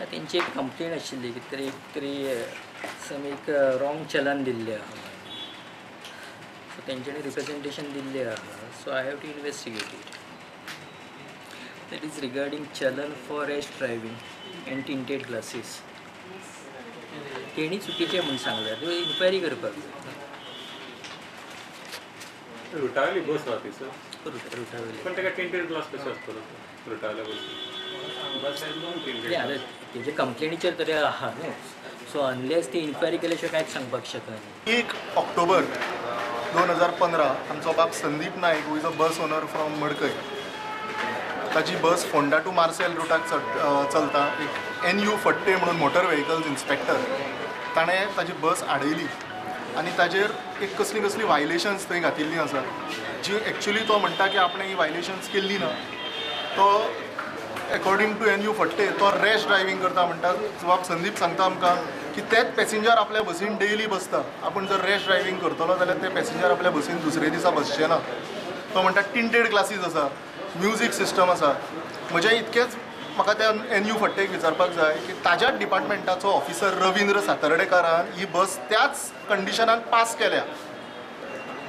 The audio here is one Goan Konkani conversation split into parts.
तेंची एक कंप्लेन आशिल्ली की तरी एक तरी सम एक रॉंग चलन दिल्लें आहा, सो तेंच्यांनी रिप्रेजेंटेशन दिल्लें आहा, so I have to investigate it. That is regarding challan for rash driving and tinted glasses. तेणी चुकीचें म्हूण सांगल्यार इन्क्वायरी करपाक जाय. रुटावली बस आहा ती सर, रुटावली पण ताका टिंटेड ग्लास कशें आसतलो रुटावल्या बसी बस. आतां तेजे कंप्लेनीचेर तरी आहा न्हू, सो अनलेस ती इन्क्वायरी केल्या शिवाय कांयच सांगपाक शकना. 1 ऑक्टोबर 2015 आमचो बाब Sandeep Naik who is a bus owner from Madkai, ताजी बस फोंडा टू मार्सेल रुटाक चलता. एक एन यू फट्टे म्हणून मोटर व्हेकल्स इन्स्पेक्टर, ताणें ताजी बस आडयली आनी ताजेर एक कसली कसली वायलेशन्स थंय घातिल्लीं आसात, जी एक्चुली तो म्हणटा की आपणें ही वायलेशन्स केल्ली ना. तो according to N U Phadte तो रॅश ड्रायव्हींग करता म्हणटा. बाब संदीप सांगता आमकां की तेच पॅसेंजर आपल्या बसीन डेली बसता, आपूण जर रॅश ड्रायव्हींग करतलो जाल्यार ते पॅसेंजर आपल्या बसीन दुसरे दिसा बसचे ना. तो म्हणटा टिंटेड ग्लासीस आसा, म्युजीक सिस्टम आसा. म्हजें इतकेंच म्हाका त्या एन यू फट्टेक विचारपाक जाय की ताज्याच डिपार्टमेंटाचो ऑफिसर रविंद्र सातर्डेकारान ही बस त्याच कंडिशनान पास केल्या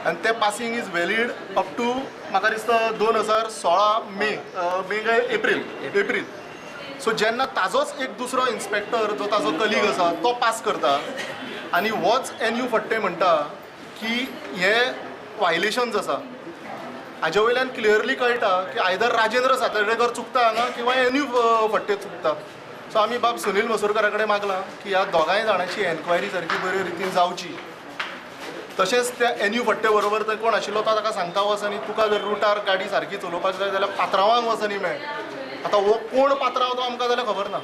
आनी ते passing is valid up to म्हाका दिसता 2016 मे मे काय एप्रील एप्रील. सो जेन्ना ताजोच एक दुसरो इन्स्पेक्टर जो ताजो कलीग आसा तो पास करता आनी होच एन यू फट्टे म्हणटा की हे वायलेशन्स आसा, हाजे वयल्यान क्लियरली कळटा की आयदर राजेंद्र सातर्डेकर चुकता हांगा किंवा एन यू फट्टे चुकता. सो आमी बाब सुनील मसुरकारा कडेन मागलां की ह्या दोगांय जाणांची एन्क्वायरी सारकी बरे रितीन जावची. तशेंच त्या एन यू फट्टे बरोबर थंय कोण आशिल्लो तो ताका सांगता वच आनी तुका जर रुटार गाडी सारकी चलोवपाक जाय जाल्यार पात्रांवांक वच आनी मेळ. आतां हो कोण पात्रांव तो आमकां जाल्यार खबर ना,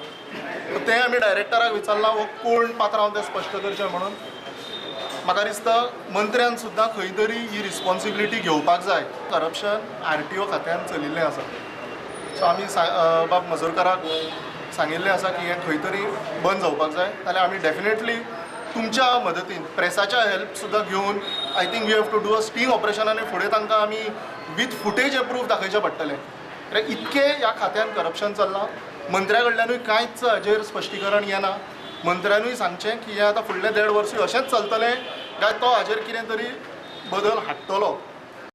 तें आमी डायरेक्टराक विचारलां हो कोण पात्रांव तें स्पश्ट करचें म्हणून. म्हाका दिसता मंत्र्यान सुद्दां खंय तरी ही रिस्पॉन्सिबिलिटी घेवपाक जाय. करप्शन आर टी ओ खात्यान चलिल्लें आसा. सो आमी बाब मजूरकाराक सांगिल्लें आसा की हें खंय तरी बंद जावपाक जाय, जाल्यार आमी डेफिनेटली तुमच्या मदतीन प्रेसाच्या हेल्प सुद्दां घेवन I think we have to do a sting operation आनी फुडें तांकां आमी विथ फुटेज प्रूफ दाखयचें पडटलें. कित्याक इतकें ह्या खात्यान करप्शन चल्लां, मंत्र्या कडल्यानूय कांयच हाजेर स्पश्टीकरण येना. मंत्र्यानूय सांगचें की हें आतां फुडलें 1.5 वर्सूय अशेंच चलतलें काय तो हाजेर कितें तरी बदल हाडटलो.